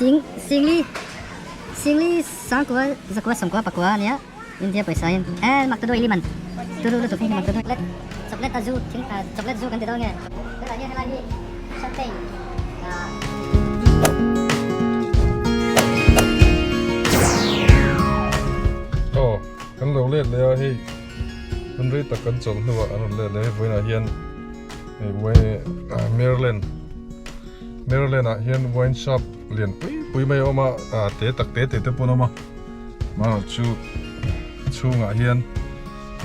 Sing singli singli sangkua zakua sawmkua pakua a nia India pawisa in eh maktaduai li man turu lutuk hei hi maktaduai chocolate chocolate a zu thing ah chocolate zu kan ti dawn nge helai hian helai hi champagne ah. Aw kan lo let leh a hei hun rei tak kan chawlh hnuah an rawn let leh a hei vawiinah hian hei Maryland Maryland ah hian wine shop lian pui pui mai a awm a ah te tak te te te pawn a awm a amaherawh chu a chhungah hian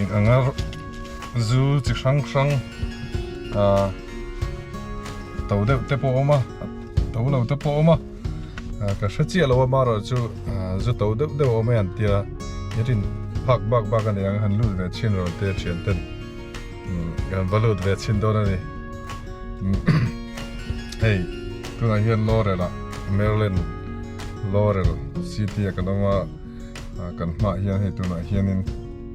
eng anga zu chi hrang hrang ah to deuh te pawh a awm a to lo te pawh a awm a ah ka hre chiah lo a amaherawh chu ah zu to deuh deuh a awm mai an tia i rin phak bak bak a ni ang han lut ve chhin rawh te thian ten. Kan va lut ve chhin dawn a ni. Hei tunah hian Laurel ah Maryland Laurel city ah kan awm a kan hmaah hian hei tunah hianin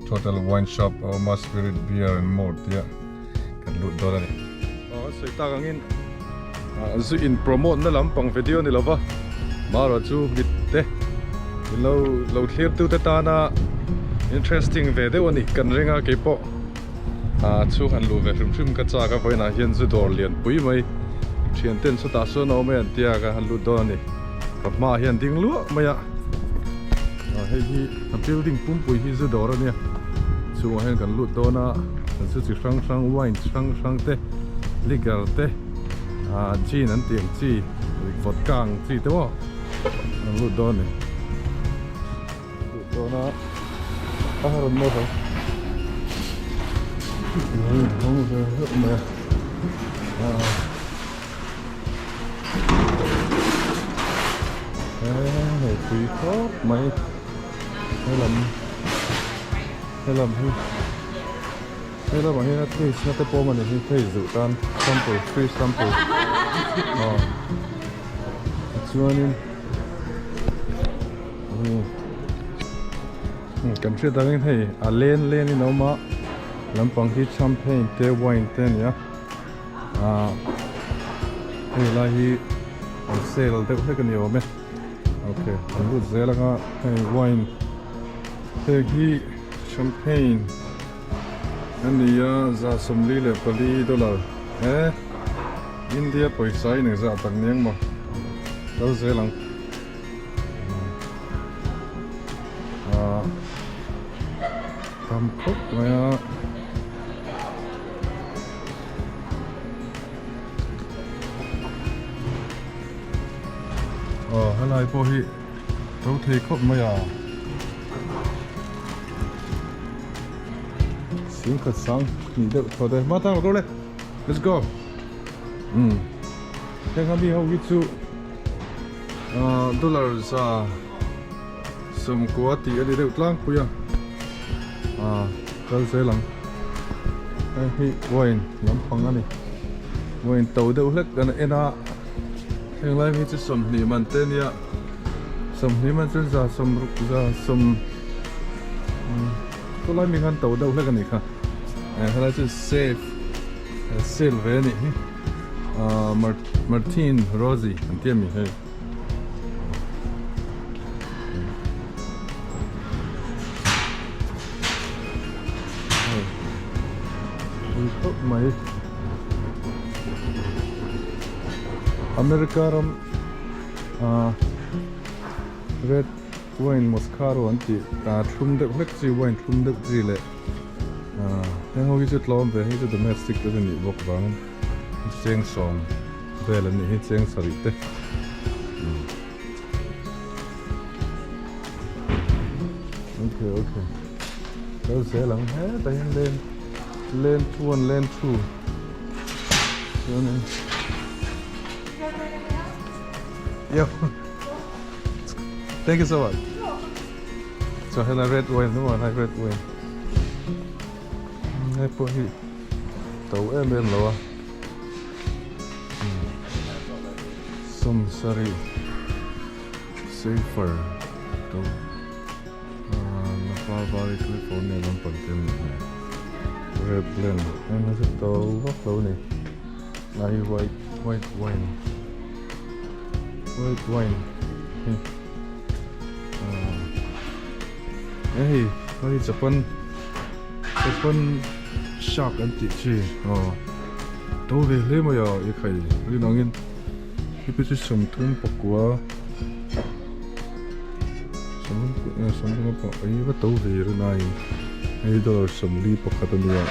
Total Wine Shop a awm a Spirit Beer and More tia kan lut dawn a ni. Aw an sawi tak angin zu in promote na lampang video a ni lova marawh chu mitte lo lo thlir tute tana interesting ve deuh a ni kan ring a keipawh. Ah chhung han luh ve hrim hrim ka chak a vawiinah hian zu dawr lian pui mai thian ten chutah sawn a awm e an tia ka han lut dawn a ni ka hmaah hian ding luah mai a ah hei hi a building pumpui hi zu dawr a nia chhungah hian kan lut dawn a zu chi hrang hrang wine chi hrang hrang te liquor te ah gin an tih ang chi vodka ang chi te maw an lut dawn a ni. Duh dawn a a rawn nawr ang hawng ve reuh mai a aaa hei tui khawp mai helam helam hi helamah hian a taste na te pawh awm a ni hi hei zuh tan sample free sample aw tichuanin. Kan hriat angin hei a len len in a awm a lampang hi champagne te wine te a ni a ah hei lai hi an sale deuh hlek a ni awm e ok an lut zel anga hei wine heng hi champagne a ni a 144 dollar he India pawisa in engzah tak ni ang maw kal zel ang. Ah tam khawp mai a aw helai pawh hi to thei khawp mai a singkhat sang hnih deuh thaw te hma tang lo le let's go umm heng a mi ho hi chu. Dollar 90 tih a ni deuh tlangpui a kal zel ang hei hi wine lampang a ni wine to deuh hlek kan en a heng lai hi chu 20 man te a nia 20 man chuan 60 za sawm khawlai mi khan to deuh hlek a nih kha helai chu safe sale ve a nih hi. Ahh Martin Rosie an ti a mi hei. Hei pui khawp mai America ram ahh red wine Moscato an tih ah thlum deuh hlek chi wine thlum deuh chi leh ahh heng ho hi chu tlawm ve hei chu domestic te chu nih bawk vangin. Cheng sawm vel an nih hi cheng sarih te okay okay kal zel ang hetah hian len len two and len two chuanin yo thank you so much so helai red wine no helai red wine hei pawh hi To em em lo a Sawmsarih Safer to Napa Valley California lampang te an ni hmel Red Blend heng hi chu to vak lo a ni lai white white wine white wine. Hei ah hei hei Japan Japan shark an tih chi aw to ve hle mai a i khai rinawngin hei pawh chu 34 sawmthum pawh ei va to ve rinaiin hei dollar 41 a nia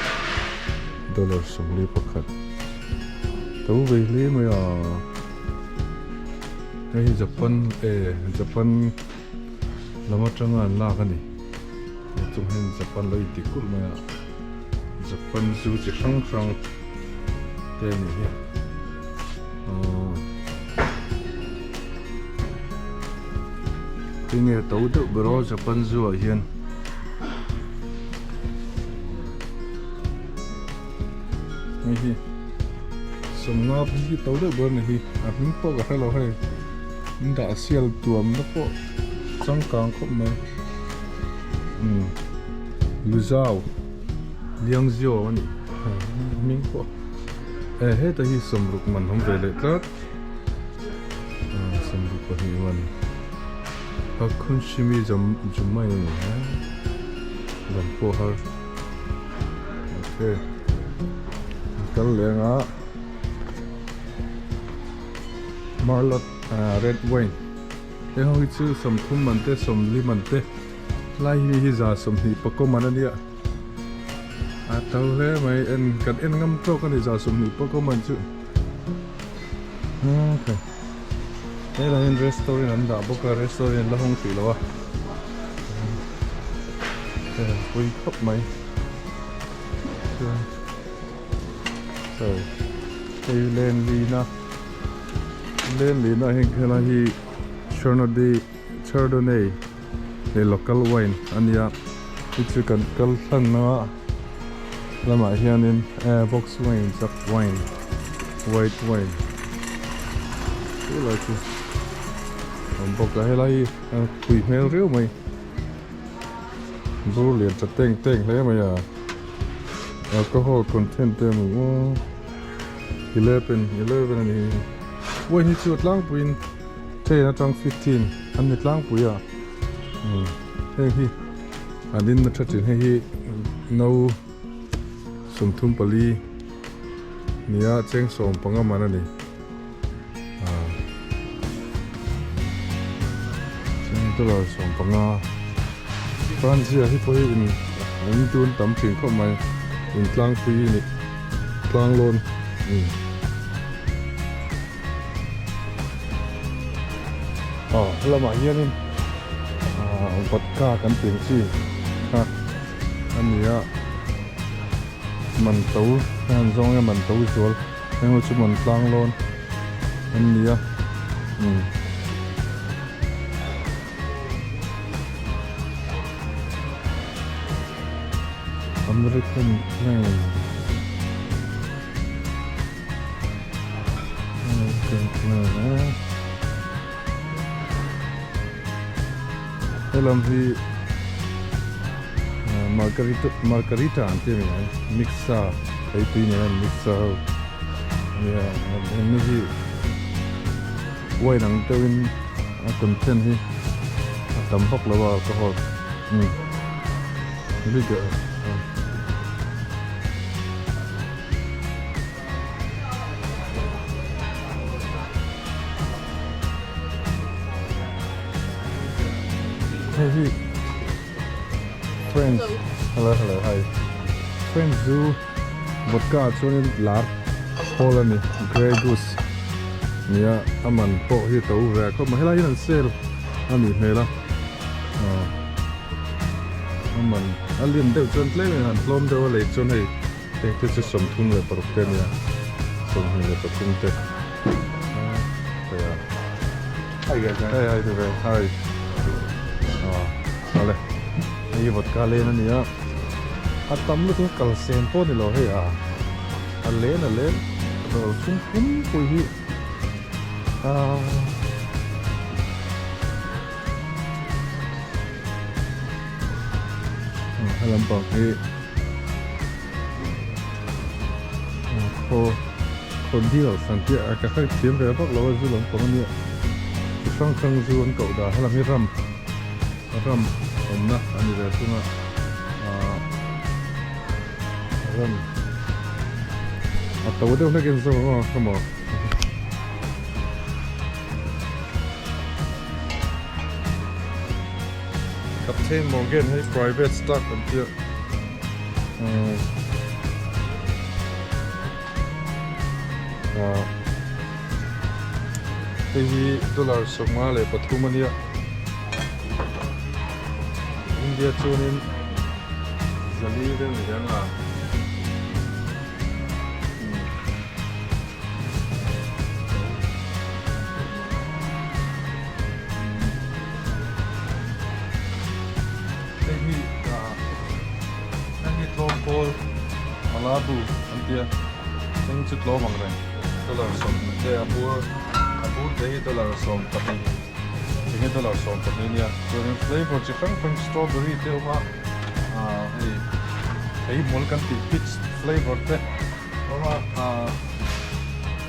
dollar 41 to ve hle mai a. Hei hi Japan eh Japan lam atanga an lak a ni he chung hian Japan lo inti kulh mai a Japan chu chi hrang hrang te a nih hi aww tinge to deuh ber aw Japan zu ah hian. Hei hi sawmnga phei hi to deuh ber a ni hi a hming pawh ka hre lo hei in dah sial tuam na pawh changkang khawp mai umm luzau liangzio a nih hming pawh e heta hi sawmruk man awm ve leh tlat sawmruk pahnih man hakhunshimi jumai a ni a lam pawh har. Okay. Kal leng a Marlot red wine heng ho hi chu sawmthum man te sawmli man te lai hi hi za sawmhnih pakua man a nia a to hle mai en kan en ngam tawk a ni za sawmhnih pakua man chu okay helai hian restaurant an dah bawk a restaurant la hawng tih lo a. Pui khawp mai chuan sorry hei len lina len lina hian helai hi chardonnay chardonnay leh local wine a nia hei chu kan kal hlan a lamah hianin eh box wine chak wine white wine chu lai chu a awm bawk a helai hi a pui hmel riau mai. Bur lian tha teng teng hle mai a alcohol content te emaw aw 11 11 a ni wine hi chu a tlangpuiin 10 atang 15 an ni tlangpui a umm heng hi an in na tha thin hei hi no 34 nia cheng 15 man a ni. Dollar 15 Franzia hi pawh hi in an tun tam thin khawp mai in tlangpui a ni tlang lawn aw helamah hianin vodka kan tih ang chi kha a ni a man to hei an zawng nge man to zual. Heng ho chu man tlang lawn an ni a umm American plane American plane eh helam hi margarita margarita an tih a ni ang mixer. Hei tui nen an mix a ho nia hemi hi wine ang deuhin a content hi a tam vak lo a alcohol umm liquor hei hi. French hello hello hi French zu vodka ah chuanin lar pawl a ni Grey Goose nia a man pawh hi to ve khawp mai helai hian an sale a nih hmel a aw a man a lian deuh chuan tlem in han tlawm deuh a lei chuan hei heng te chu 36 te a nia 23 te a hei hi hi aw. Awle hei hi vodka len a ni a a tam lutuk a kal sen pawh a ni lo hei a a len a len dawr chhung pum pui hi aaa he lampang hi khaw khaw deal san tih a ka hre thiam ve vak lo a zu lampang a nia. hrang hrang zu an koh dah helam hi ram ram awmna a ni ve thung a ahh ram a to deuh hlek in zawk ang aw ka maw. Captain Morgan hei private stock an tia ahh hei hi dollar 53 a nia India chuanin 400 vel ni hian a. Hei hi ah heng hi tlawm pawl Malabu an tia heng chu tlawm ang reng dollar 20 te a bur a bur te hi dollar 12 enge dollar 12 ania chuanin flavour chi hrang hrang strawberry te a awm a ah hei thei hmul kan tih peach flavour te. Awma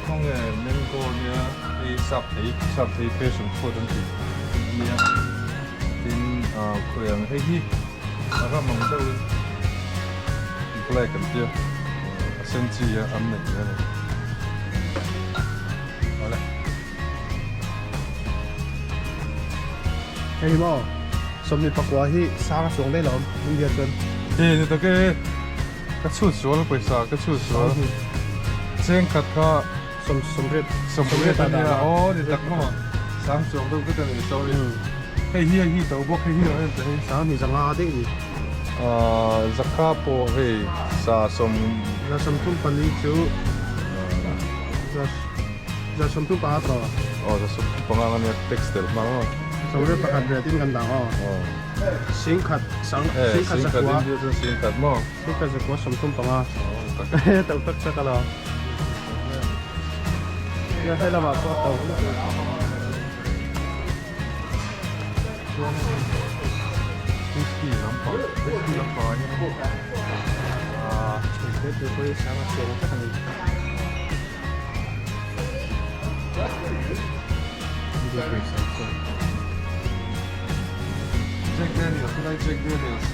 khawnge mango nia hei sap thei sap thei passion fruit an tih ania tin khawi ang hei hi a ram ang deuh in black an tia a sen chi a an neih a ni awle. Hei maw 24 hi sang a chuang daih lo awm India chuan. He ni tak e. Ka chhut sual pawisa ka chhut sual cheng khat kha sawmriat sawmriat a nia aw ni tak maw sang chuang deuh vek a ni sorry hei hi hei hi to bawk hei hi lo en ta hei sang ni zanga daih ni ah zakha pawh hei sa sawm za 34 chu za 35 tawh aw za 35 ang a nia tax tel hmang aw 81 riat in kan dang aw. Singkhat sang singkhat zakua. Singkhat India chuan singkhat maw? Singkhat zakua 35. To tak tak a lo. Ya he lamah pawh to. Chuan whisky lampang whisky lampang ah hian ah He tui pawh hi sang a chuang tak a ni. Jack Daniels helai Jack Daniels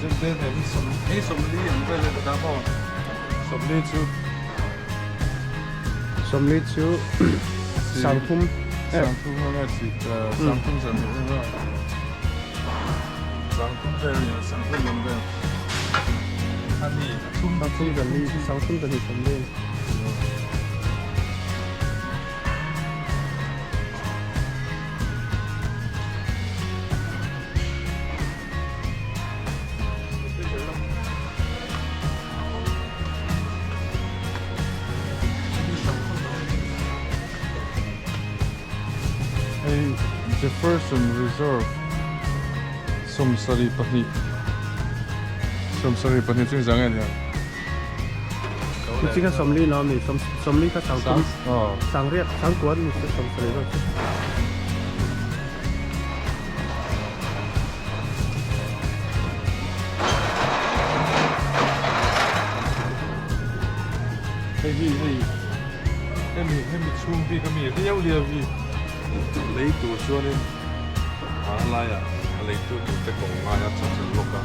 Jack Daniels hi sawm hei sawmli ang vel a ni ta maw sawmli chu sawmli chu sangthum sangthum ang a chi sangthum zan ni vel sangthum vel ni sangthum ang vel ani thum sangthum zan ni sangthum zan ni sawmli. Hei Jefferson Reserve 72 72 chu inzah nge nia? Chu kha 40 lo ami 40 kha 30 sangriat sangkuan ni chu 70 lo chu. Hei hi hei hemi hemi chhung bik ami riau liau hi lei tur chuanin a laiah a leitu tur te kawng ngaia chaw chel bawk a.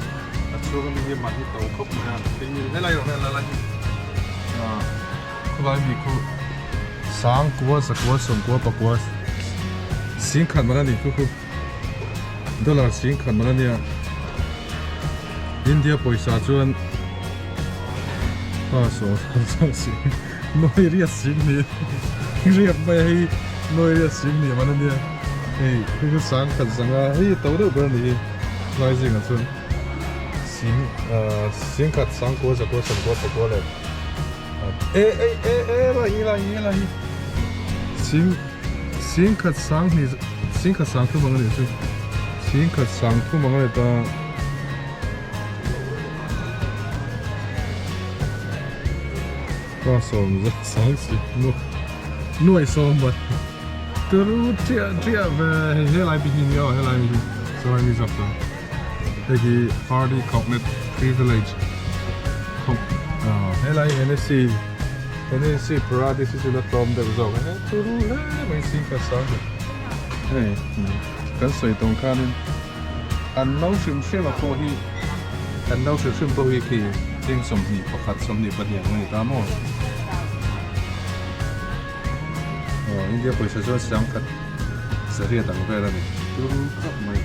A chhung ami hi man hi to khawp mai a hei hi helai erawh hian lai hi ah khawlai mi khu sang kua zakua sawmkua pakua singkhat man a ni khu khu dollar singkhat man a nia India pawisa chuan pa saw sang sing nawi riat sing ni riat mai a hei nawi riat sing ni man a nia hei khu khu sangkhat zanga hei to deuh ber a ni hi lai zingah chuan. Sing ah singkhat sangkua zakua sawmkua pakua leh e e e e la hi la hi la hi sing singkhat sanghnih singkhat sangthum ang a nih chu singkhat sangthum ang a ni ta pa sawm za sang si nu nuaih sawm bat turu chiah chiah ve hei helai pi hi nia aw helai mi hi chuan mi zawk chuan. Hei hi Hardy Cognate Privilege helai Hennessy Hennessy Paradis hi chu la tlawm deuh zawk a he turu hle mai singkhat sang hi. Hei kan sawi tawng khanin an no hrim hrim a pawh hi an no hrim hrim pawh hi khi cheng 21 22 ang a ni ta maw? Aw India pawisa chuan 10,000 zariat ang vel a ni turu khawp mai.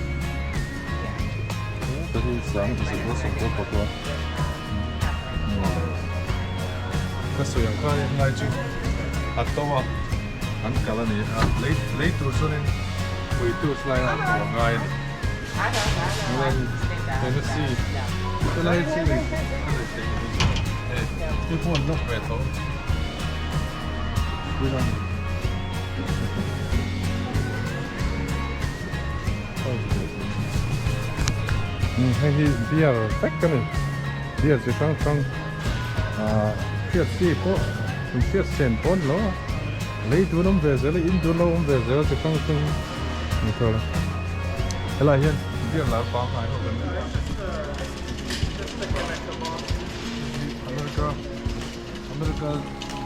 Heta hi sang zakua sawmkua pakua ka sawi ang khanin helai chu a to a an kal a ni a lei lei tur chuanin puitu slai a to a ngai a ni Tennessee helai chu a lei theih loh chu hei hei pawh an lawk ve tho. Hei hi beer vek a ni beer chi hrang hrang ah hriat chi pawh hriat sen pawh a ni lo a lei dun awm ve zel a in dun lo awm ve zel a chi hrang hrang ni thawr a helaiah hian beer lar pangngai ho kan nei a America America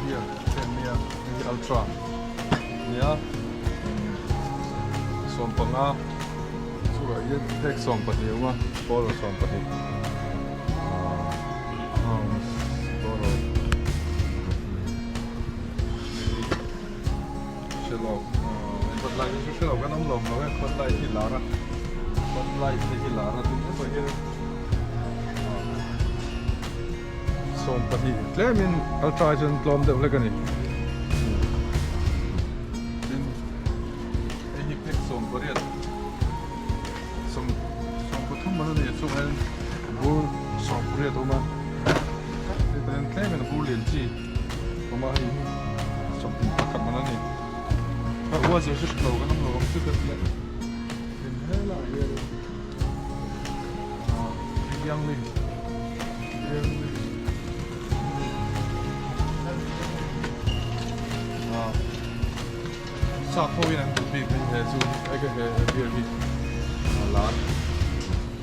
beer chen nia hei hi ultra nia 15 chungah hian phek 12 a awm a bottle 12 ah ounce bottle hre lo ah bud light hi chu hre lo kan awm lo lo e bud light hi lar a bud light te hi lar a tin emaw hian ah. 12 tlemin ultra hi chuan tlawm deuh hlek a ni. Tin, hei hi phek 18 sawm 13 man a ni a chungah hian bur 18 a awm a. Hetah hian tlemin a bur lian chi a awm a, hei hi 21 man a ni. A ua zir chu hre lo kan awm lo ang chu ka ti a. Tin, helaiah hianin ah Youngling. Sap ho in an duh bik mai he chu he he beer hi a lar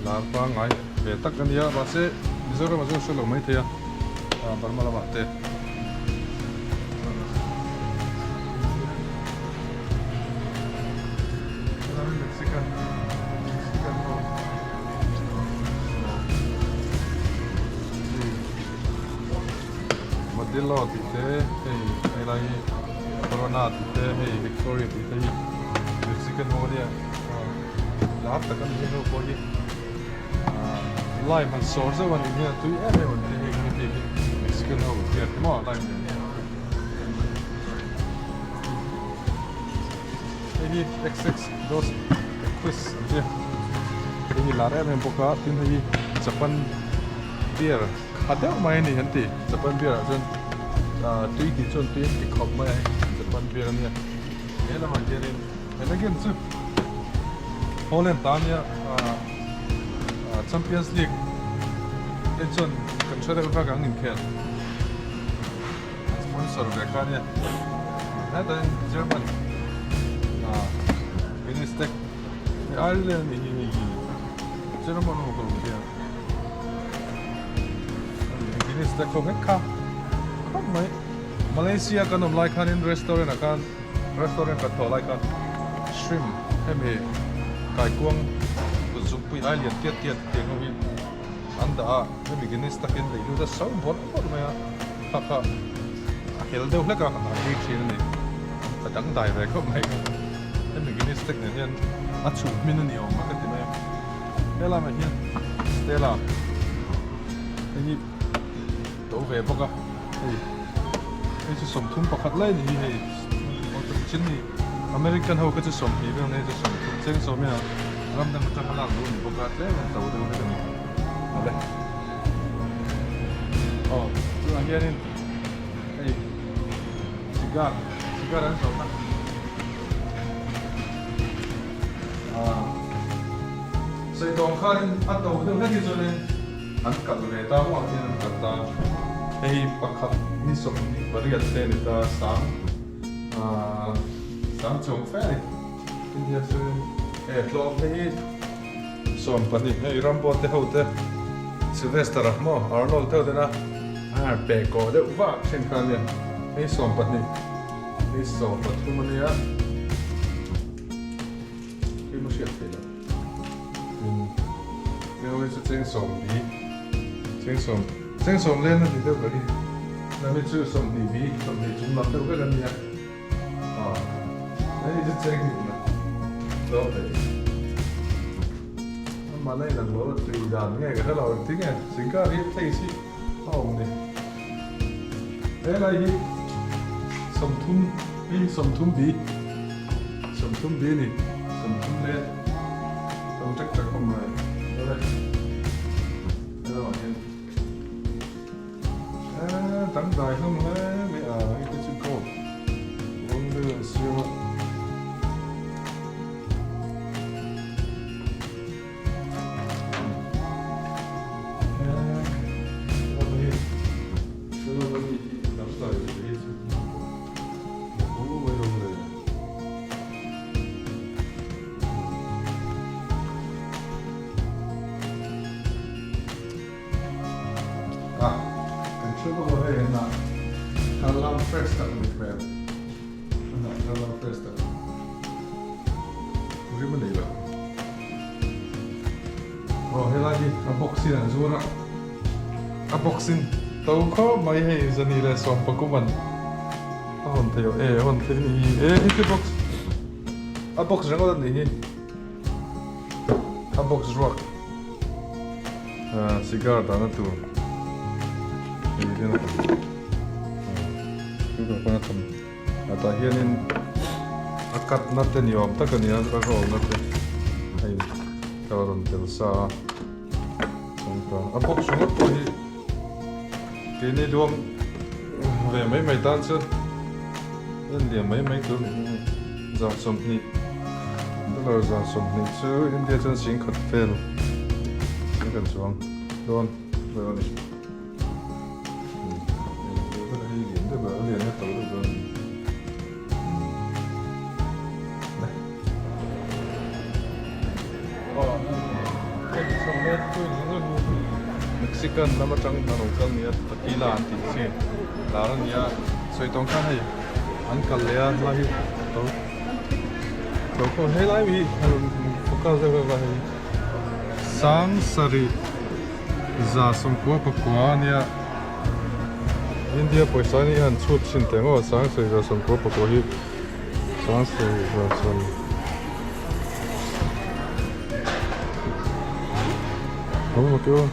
lar pangngai ve tak a nia mahse Mizoram ah chuan hre lo mai thei a Burma lamah te. Mexican Mexican ho. Modelo tih te hei helai hi Corona tih te hei Victoria tih te hi Mexican ho ania lar tak a ni hei ho pawh hi lime han sawr zeuh a nih hian a tui em em an ti hei hi bik in Mexican ho beer hi maw lime nen hei hi xx dos Equus an ti a hei hi lar em em bawk a tin hei hi Japan beer kha deuh mai a ni an ti Japan beer ah chuan ah tui tih chuan tui an ti khawp mai a hei Japan beer a nia he lamah hianin Heineken chu Holland ta ania ah ah Champions League te chuan kan hre deuh vek ang inkhel an sponsor ve kha ania hetah hian German ah Guinness te hei Ireland a nih hi hei hi German ho ka lo hria Guinness te khaw vek kha khawp mai Malaysia kan awm lai khanin restaurant ah khan restaurant kan thawh lai khan shrimp hemi kaikuang kut zungpui ai lian tiat tiat tiang ho hi an dah a hemi Guinness takin lei lut a so bawrh bawrh mai a kha kha a hel deuh hlek a a ri thin a ni a dangdai ve khawp mai hemi Guinness tek nen hian a chhuh hmin a ni awm a ka ti mai a he lamah hian Stella hei hi to ve bawk a hei hei chu 31 lai a ni hi hei chin ni American ho kha chu 20 vel a ni hei chu 30 cheng sawm hian ram dang atanga lak duh a ni bawk a tlem a to deuh hlek a ni awle aw tunah hianin hei cigar cigar an zawrhna ah saitawng khanin a to deuh hlek hi chuanin an kal ve ta maw ang hian an kal ta hei pakhat ni 28 te a ni ta sang ah sang chuang fe a ni India chuanin he tlawm te hi 12 hei Rambo te ho te Sylvester a maw Arnold te ho tena a pe kawh deuh vak thin kha ania hei 12 hei 13 a nia. hriat theih loh. Tin, hei ho hi chu cheng sawmbi, cheng sawm, cheng sawm len a ni deuh ber hi. Lam hi chu 20 bi, 20 chung lam deuh vek a nia. Aw, hei chu cheng hnih na tlawm thei. Amah na inang lo a tui dan nge ka hre lo engtin nge cigar hi taste hi a awm ni. Helai hi 30 hi 30 bi 30 bi a ni 30 leh tam ṭek ṭek khawp mai awle helamah hian eee dangdai hlawm hle mai a hei te chu gold rawng deuh an siam a. Aw helai hi a box in an zuar a, a box in to khawp mai hei zani leh sawm pakum an a hawn thei aw e a hawn thei ni hi e hei chu box a box ringawt a nih hi a box ruak ah cigar dahna tur hei hian a tah pawn a tham a tah hianin a cut na te ni awm tak a ni a a roll na te a in ka rawn tel sa a changkang a box ringawt pawh hi keini duang ve mai mai tan chuan en liam mai mai tur a ni hi 20 dollar 20 chu India chuan 10,000 vel 10,000 chuang dawn vel a ni. Mexican lam atang a lo kal nia tequila an tih chi lar a nia sawi tawng khan hei an kal leh a helai hi to to khaw helai hi a rawn focus deuh deuh a hei sang sarih. 9,000 a nia India pawisa hi han chhut thin teh ngawt 7,000 hi sang sarih za sawm awm maw tih aw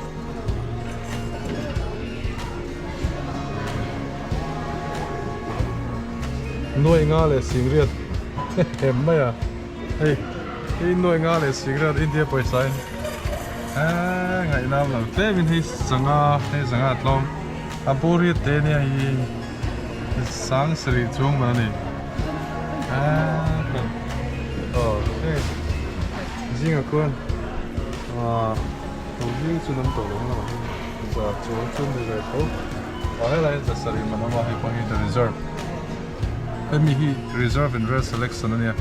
nuai nga leh singriat hem mai a hei hei nuai nga leh singriat India pawisa in. Eee ngaihnam lo tlem in hei sanga hei sanga a tlawm a bur hi te nia hei sang sarih chuang man a ni eee aw hei zingah khuan ah to viau chu an awm tawh lo ang lamah hian za chuang chu an ni ve tho ah helai hian za sarih man a awm a hei pawh hi the reserve hemi hi reserve and rare selection a nia.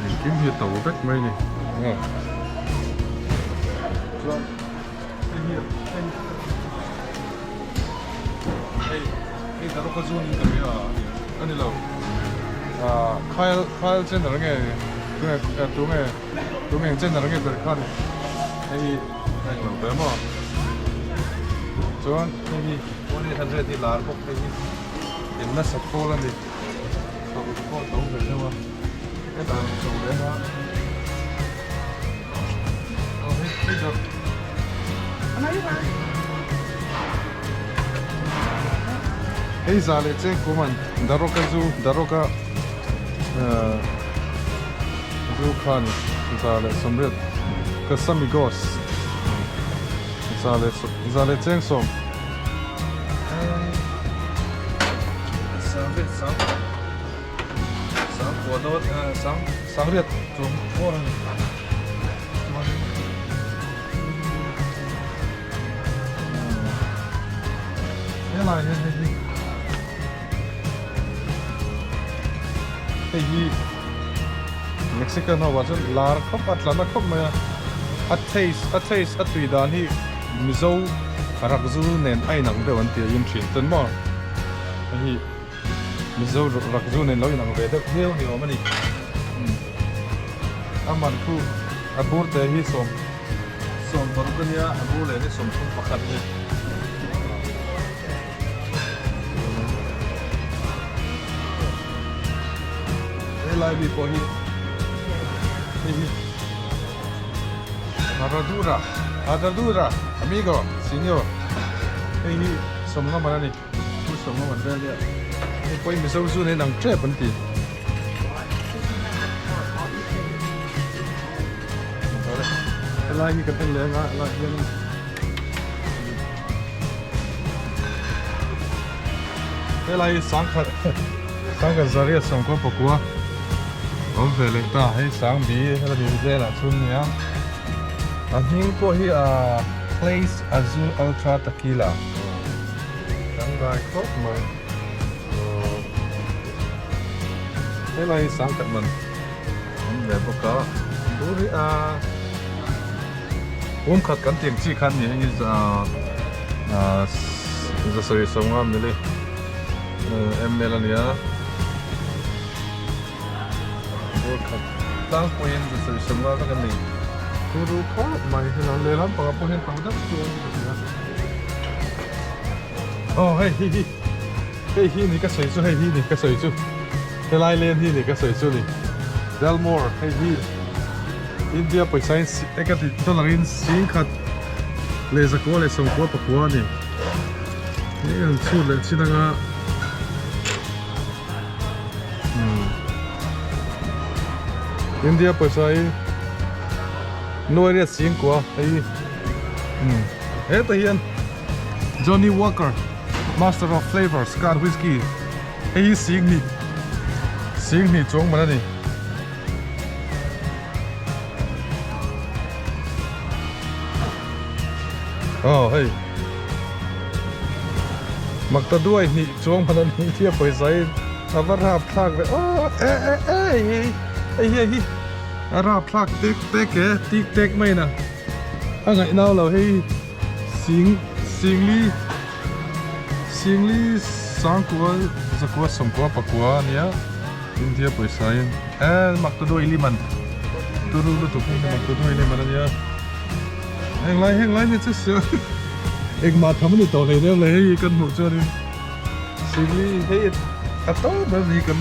Engkim hi a to vek mai a ni chuan hei hi hei hei hei darawk a zun in ka hria a ni lo ah khail khail channel nge tunge tunge tunge eng channel nge ber khan hei hi a englo ve maw chuan hei hi 1800 hi lar bawk hei hi in nasa khawl a ni. Pawh a to ve deuh a hetah an cho leh a aw hei hei dawr hei za leh cheng kum an darawka zu darawka eh zu kha ani za leh sawmriat Casamigos za leh za leh cheng sawm. Sangriat chuang bawr a ni chuanin helai hian hei hi hei hi Mexican ho ah chuan lar khawp a tla na khawp mai a a taste a taste a tui dan hi Mizo rakzu nen a inang deuh an ti a in thin ten maw hei hi Mizo rakzu nen lo inang ve deuh viau ni awm a ni. A man khu a bur te hi sawm 16 a nia, a bur leh hi 31 a ni. Helai mi pawh hi hei hi Herradura Herradura amigo senor hei hi sawmnga man a ni thu sawmnga man vel nia hei pawh hi Mizo zu nen ang tep an ti helai hi kan en leh anga helai hian Helai hi sangkhat sangkhat zaria sawmkaw pakua awm ve leh ta hei sangbi helami velah chuan nia a hming pawh hi ah Place Azul Ultra Tequila dangdai khawp mai helai hi sangkhat man awm ve bawk a tur hi a Kum khat kan tih ang chi khan ni heng hi za sarih sawmnga mili ml a nia bur khat tlangpuiin za sarih sawmnga vek a ni thu ru khawp mai helai lehlam pangah pawh hian tam deuh chu a awm ka hria aw hei hi hi hei hi ni ka sawi chu hei hi ni ka sawi chu helai len hi ni ka sawi chu ni Delmore hei hi. India pawisa in eka tih dollar in singkhat leh zakua leh sawmkua pakua a ni. Hei an chhut leh chin anga umm India pawisa hi nuai riat singkua hei hi umm hetah hian Johnnie Walker Master of Flavour Scotch Whisky hei hi singhnih singhnih chuang man a ni. Aw hei Makta duai hnih chuang hman an hnih thia pawisa hi a va rap thlak ve aw e e e hei hei hei hi a rap thlak tek tek e tik tek mai na a ngaih nau lo hei sing singli singli sangkua zakua sawmkua pakua a nia. India pawisa in eh mak ta duai liman turu lutuk hi mak ta duai liman ania heng lai heng lai ni chu sia engmah tham ani tawh hlei deuh le hei kan hmuh chuanin sili hei a to ber ni kan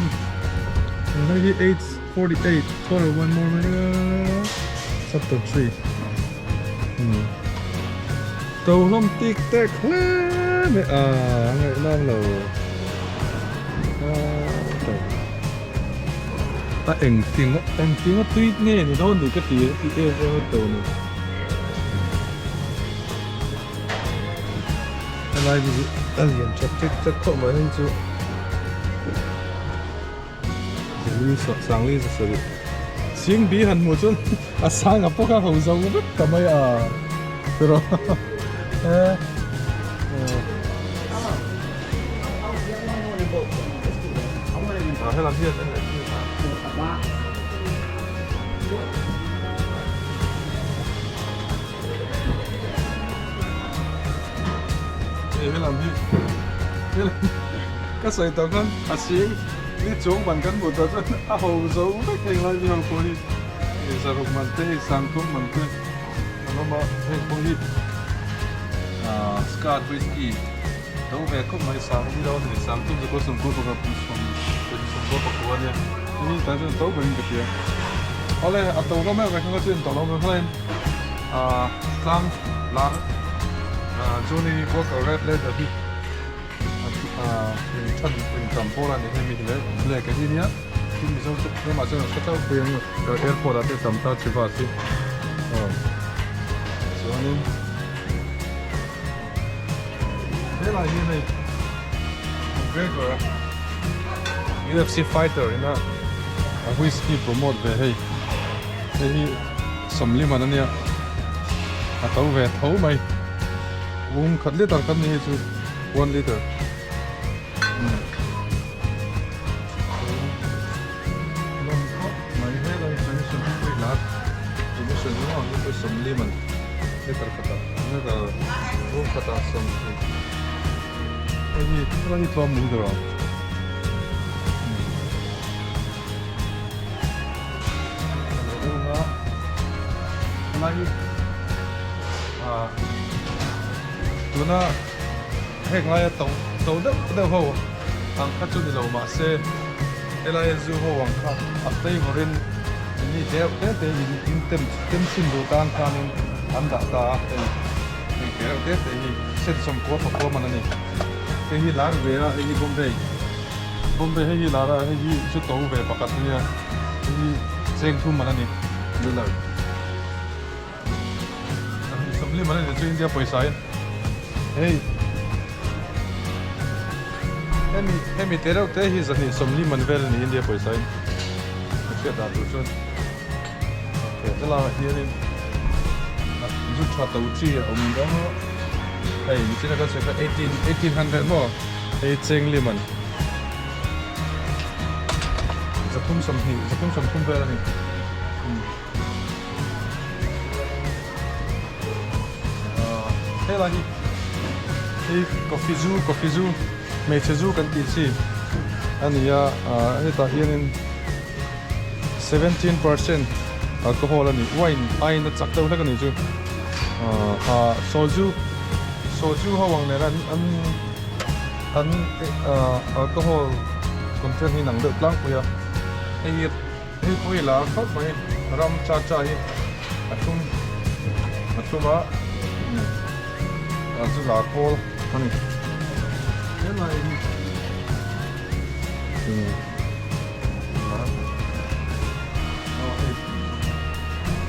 hei hi 848 total one more minute chapter 3 to hlawm tik tek hle mai a ngaihnawm lo. A engtin engtin a tui nge ni dawn ni ka ti a ti em em a to ni. Helai hi a lian that ṭek ṭek khawp mai hei chu Zali sangli za sarih Singbi han hmuh chuan a sang a pawk a ho zo vek ta mai a pero e. Helam hian en leh Hei helam hi ka sawi tawh khan a sing ni chung man kan hmuh tawh chuan a ho zo vek heng lai mi ho pawh hi zaruk man te hei sangthum man te an awm a heng pawh hi Scotch whisky do ve khawp mai sang ni lo ani sang tum chu kawsawm kua pakhat sawm sawm kua pakua ania hei tah chuan to berin ka hria awle a to rawm em em kha chu in to lo mai hlain ah tlang lar ah Johnnie Walker red label hi ah in than in tam pawl ani hemi hi le black a hi nia tin mizo chu tlem ah chuan an hre chauh pui ang airport ah te tam ta chivas hi aw chuanin. Helai hi hei McGregor a UFC fighter ina a whiskey promote ve hei hei hi sawmli man ania a to ve tho mai um khat liter khat ni hei chu one liter mai helai tradition pawh hi lar tradition emaw hi pawh sawmli man liter khatah liter room khatah sawmhnih hei hi helai hi tlawm ni tur a awm. Helai hi ah tuna heng laia to to deuh deuh ho ang kha chu ni lo mahse helaia zu ho ang kha a flavour in mi deuh te te in in tem tem chhin duh tan khanin an dah ta a hei heng te reuh te te hi sen sawmkua pakua man a ni hei hi lar ve a hei hi Bombay Bombay hei hi lar a hei hi chu to ve pakhat a nia hei hi cheng thum man a ni dollar sawmli man a ni chu India pawisa in hei hemi hemi te reuh te hi zahnih sawmli man vel a ni India pawisa in ka hriat dan tur chuan okay helaiah hianin zu tha to chi a awm dawn a hei nichina kan sawi kha 18 1800 maw hei cheng liman 320 330 vel a ni. Helai hi hei coffee zu coffee zu hmeichhe zu kan tih chi a ni a hetah hianin 17% alcohol a ni wine aiin a chak deuh hlek a ni chu ah soju soju ho ang nen an an an alcohol content hi inang deuh tlangpui a hei hi. Hei pawh hi lar khawp mai ram cha cha hi a thlum a thlum a a chu lar pawl a ni helai hi hei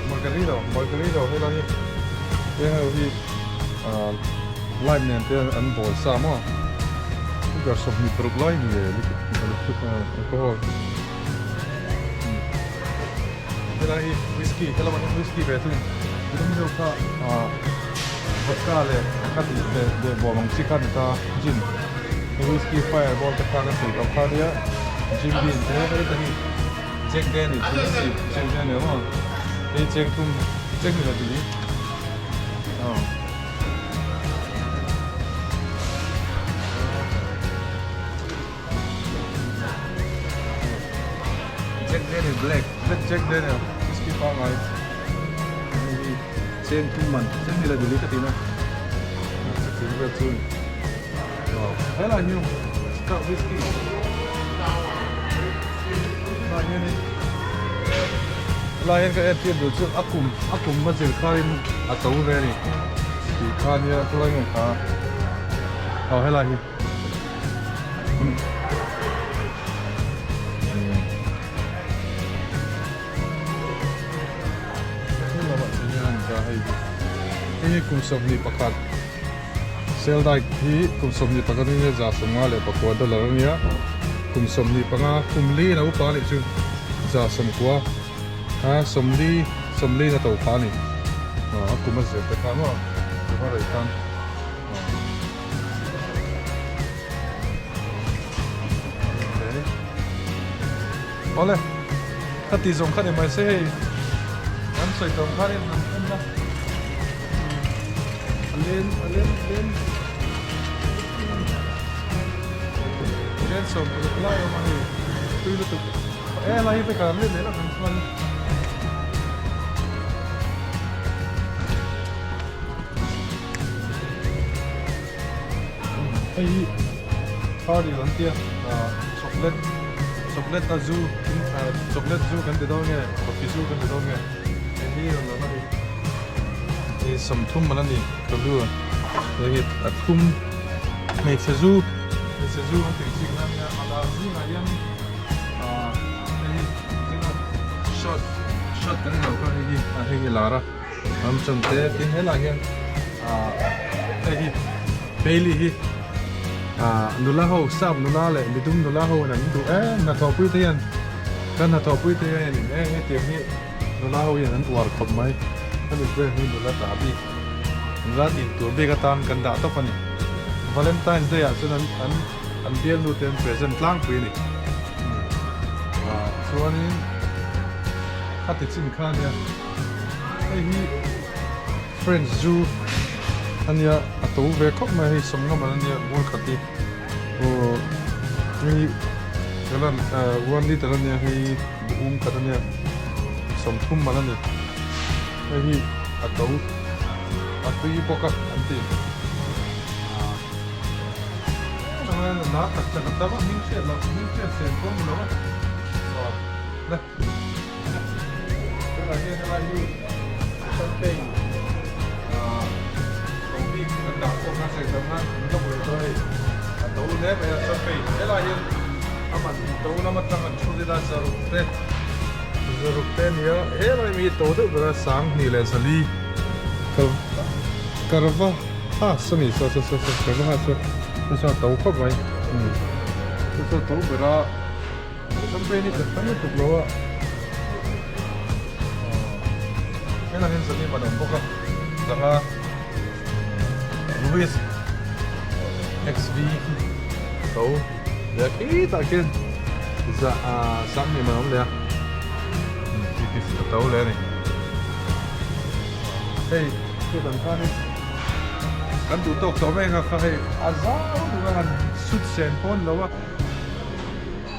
margarita margarita helai hi heng ho hi lime nen te an bawl sa maw litre 26 lai ni e alcohol. Helai hi whisky he lamah hian whisky ve thung in deuh kha ah vodka leh ka tih leh leh bawm ang chi kha a ni ta gin hei whisky fireball te kha kan sawi tawh kha nia Jim Beam te hei te hi Jack Daniel whisky Jack Daniel maw hei cheng thum cheng ni lo tih hi aw. Jack Daniel Black Black Jack Daniel whisky pangngai hei hi cheng thum man cheng ni la dili ka tih na chutiang vel chu ni aw helai hi Scott whisky helai hianin helai hian ka entir duh chu a kum a kum a zir kharin a to ve a ni tih kha nia khawlai nge kha aw helai hi. Hei hi kum 21 Seldike hi kum 21 in 154 dollar a nia kum 25 kum li na upa anih chu 90 a 40 40 na to kha a ni a kum a zir te kha maw kum a rei khan. Awle ka tih zawng kha ni mai se hei kan sawi tawng khanin an en a a len a len len len sawm paruk lai awm a hei tui lutuk e lai hi vek an len leh lawk ang chuan. Hei hi party an tia chocolate chocolate a zu chocolate zu kan ti dawn nge coffee zu kan ti dawn nge hei hi rawn lang a ni hei sawmthum man a ni ka lu hei hi a thum hmeichhe zu hmeichhe zu an tih chik na ania a lar zingah hian hei hi shot shot kan ni lo kha hei hi hei hi lar a. Ram chawm te tin helai hian ah hei hi Bailey hi ah nula ho sap nula leh midum nula ho in an duh em hnathawhpui te hian kan hnathawhpui te hian in eng hetiang hi nula ho hian an uar khawp mai hemi brand hi nula ta bik nula in tur bik atan kan dah tawp a ni Valentine's day ah chuan an an an bialnu te an present tlangpui a ni ah chuanin khati chin kha ania. Hei hi French zu a nia a to ve khawp mai a hei sawmnga man a nia bur khat hi aw hei galan 1 litre a nia hei buhum khat a nia sawmthum man a ni hei hi. A to a tui bawk a an ti. Chuan a lar tak tak a tam a hming hriat loh hming hriat sen pawh ni lo a. Aw le. Tunah hian helai hi champagne ah to bik kan dah pawh khan sawi tam khan an lawk leh tawh a hei. A to hle mai a champagne helai hian a man to lam atang an thu ila zaruk te zaruk te a ni a helai mi hi to deuh ber a sanghnih leh zali karva has a ni saw saw saw karva has saw saw a to khawp mai saw saw to ber a champagne hi kan tam lutuk lo a helai hian zali man a awm bawk a zanga Louis XV to leh khitah khian za ah sanghnih man a awm leh a a to leh a ni hei chutan khanin kan duh tawk tawh mai ang a kha hei a zau duh a han sut sen pawh a ni lo a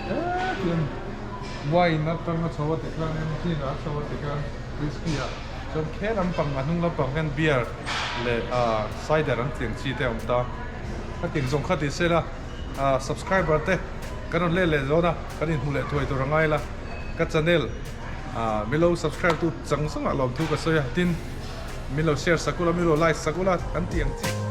hetiang wine atanga chho a tikhanin gin a chho a tikhan whisky ah chuan khe lampang a hnung lampang hian beer leh ah cider an tih ang chi te a awm ta khatin zawng kha ti sela ah subscriber te kan rawn let leh dawn a kan inhmu leh thuai tur a ngai la ka channel ah milo subscribe tu chang zawngah lawmthu ka sawi a tin milo share sak ula milo like sak ula an tih ang chi.